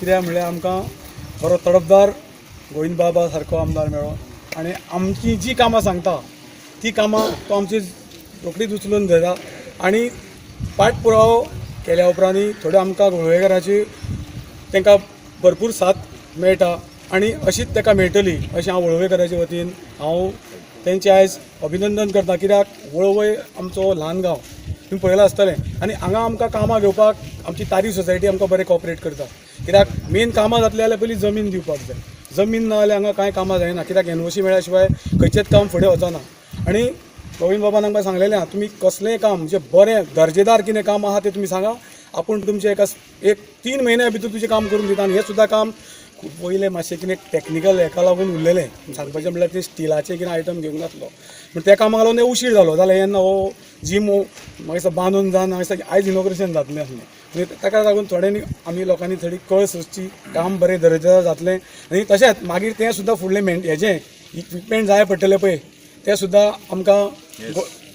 कित्याक म्हणल्यार आमकां बरो तडफदार गोविंद बाबा सारको आमदार मेळ्ळो आनी आमची जी कामां सांगता ती कामां तो आमची रोखडीच उचलून धरता आनी पाठ पुरावो केल्या उपरांत थोड्यो आमकां वळवयकाराची तांकां भरपूर साथ मेळटा आनी अशीच ताका मेळटली अशें हांव वळवयकाराच्या वतीन हांव तेंचें आयज अभिनंदन करता. कित्याक वळवय आमचो ल्हान गांव, तुमी पळयलां आसतलें, आनी हांगा आमकां कामां घेवपाक आमची तारी सोसायटी आमकां बरें कॉपरेट करता. कित्याक मेन कामां जातलीं जाल्यार पयलीं जमीन दिवपाक जाय. जमीन ना जाल्यार हांगा कांय कामां जायना, कित्याक एनओसी मेळ्ळ्या शिवाय खंयचेंच काम फुडें वचना. आनी गोविंद बाबान आमकां सांगलेलें आहा, तुमी कसलेंय काम म्हणजे बरें दर्जेदार कितें काम आहा तें तुमी सांगा, आपूण तुमचें एका एक 3 म्हयन्या भितर तुजें काम करून दिता. आनी हें सुद्दां काम खूब पयलें मातशें कितें टॅक्निकल हेका लागून उरलेलें. सांगपाचें म्हणल्यार तें स्टिलाचें कितें आयटम घेवंक नासलो पूण त्या कामाक लागून उशीर जालो. जाल्यार येन्ना हो जीम म्हाका दिसता बांदून जावन म्हाका दिसता आयज इनॉग्रेशन जातलें आसलें. म्हणजे ताका लागून थोड्यांनी आमी लोकांनी थोडी कळ सोदची, काम बरें दर्जेदार जातलें. आनी तशेंच मागीर तें सुद्दां फुडलें मेन हेजें इक्विपमेंट जाय पडटलें पळय, तें सुद्दां आमकां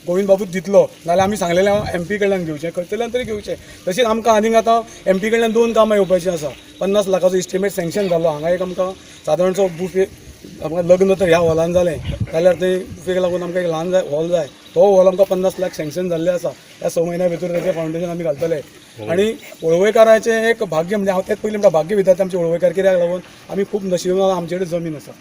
गोविंद बाबूच दितलो. नाजाल्यार आमी सांगलेलें एमपी कडल्यान घेवचें, खंयतल्यान तरी घेवचें. तशेंच आमकां आनीक आतां एमपी कडल्यान दोन कामां येवपाचीं आसा. 50 लाखाचो इस्टिमेट सँक्शन जालो. हांगा एक आमकां सादारणसो बुफे, आमकां लग्न तर ह्या हॉलान जालें जाल्यार ते बुफेक लागून आमकां एक ल्हान जाय हॉल जाय. तो हॉल आमकां 50 लाख सँक्शन जाल्ले आसा. ह्या 6 म्हयन्या भितर ताचें फावंडेशन आमी घालतले. आनी वळवयकाराचें एक भाग्य म्हणजे हांव तेच पयलीं म्हणटा, भाग्य विधाते आमचे वळवयकार. कित्याक लागून आमी खूब नशिबान, आमचे कडेन जमीन आसा.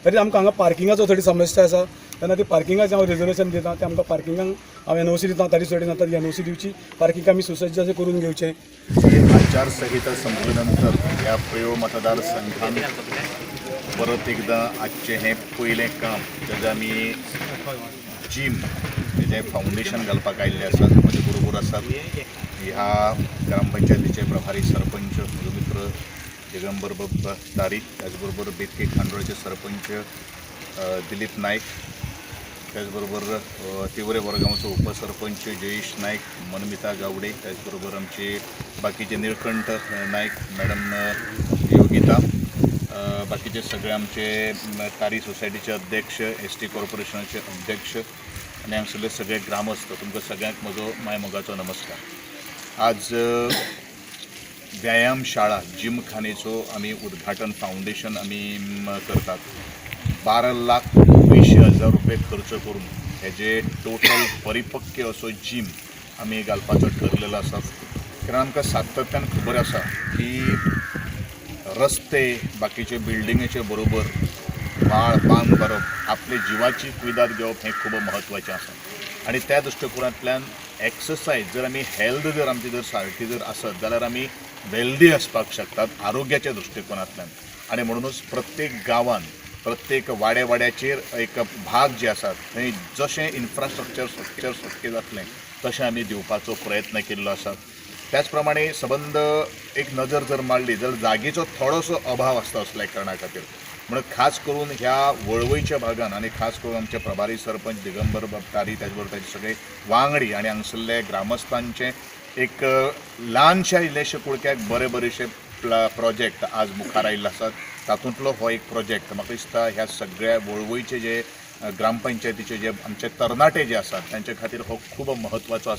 तरी आमकां हांगा पार्किंगाचो थोडी समस्या आसा. तेन्ना ती पार्किंगाचें हांव रिजर्वेशन दिता, तें आमकां पार्किंगाक हांव एनओसी दिता. तारी सोडीन आतां एनओसी दिवची, पार्किंग आमी सुसज्ज अशें करून घेवचें. आचारसंहिता संपल्यानंतर ह्या प्रियोळ मतदारसंघान परत एकदां आजचें हें पयलें काम, तेजें आमी जीम तेजें फावंडेशन घालपाक आयिल्ले आसात. म्हजे बरोबर आसात ह्या ग्रामपंचायतीचे प्रभारी सरपंच म्हजो मित्र दिगंबर बाब तारी, त्याचबरोबर बेतके खांडोळचे सरपंच दिलीप नायक, त्याचबरोबर तिवरे वरगांवचो उपसरपंच जयेश नायक, मनमिता गावडे, त्याचबरोबर आमचे बाकीचे निळकंठ नायक, मॅडम योगिता, बाकीचे सगळे आमचे तारी सोसायटीचे अध्यक्ष, एसटी कॉर्पोरेशनाचे अध्यक्ष आनी हांगासरले सगळे ग्रामस्थ, तुमकां सगळ्यांक म्हजो माय मोगाचो नमस्कार. आज व्यायाम शाळा जिमखानेचो आमी उद्घाटन, फावंडेशन आमी करतात. 12 लाख 82 हजार रुपये खर्च करून हेजे टोटल परिपक्व असो जीम आमी घालपाचो ठरलेलो आसा. कारण आमकां सातत्यान खबर आसा की रस्ते, बाकीचे बिल्डिंगेचे बरोबर व्हाळ बांद भरप, आपले जिवाची कुयदाद घेवप हें खूब म्हत्वाचें आसा. आनी त्या दृश्टिकोनांतल्यान एक्सरसायज जर आमी हेल्थ जर आमची जर सारकी जर आसत जाल्यार आमी वेल्दी आसपाक शकतात आरोग्याच्या दृश्टिकोनांतल्यान. आनी म्हणुनूच प्रत्येक गांवान, प्रत्येक वाड्या वाड्याचेर एक भाग जे आसात थंय जशें इन्फ्रास्ट्रक्चर शक्य शक्य जातलें तशें आमी दिवपाचो प्रयत्न केल्लो आसा. त्याच प्रमाणे सबंद एक नजर जर मारली जाल्यार जागेचो थोडोसो अभाव आसता असल्या कारणा खातीर. म्हणून खास करून ह्या वळवयच्या भागान आनी खास करून आमचे प्रभारी सरपंच दिगंबर बाब तारी, त्याच बरोबर ताचे सगळे वांगडी आनी हांगसरले ग्रामस्थांचे एक ल्हानशा इल्लेशे कुडक्याक बरे बरेशे प्रोजेक्ट आज मुखार आयिल्ले आसात. तातूंतलो हो एक प्रोजेक्ट. म्हाका दिसता ह्या सगळ्या वळवयचे जे ग्रामपंचायतीचे जे आमचे तरणाटे जे आसात तांचे खातीर हो खूब म्हत्वाचो आसा.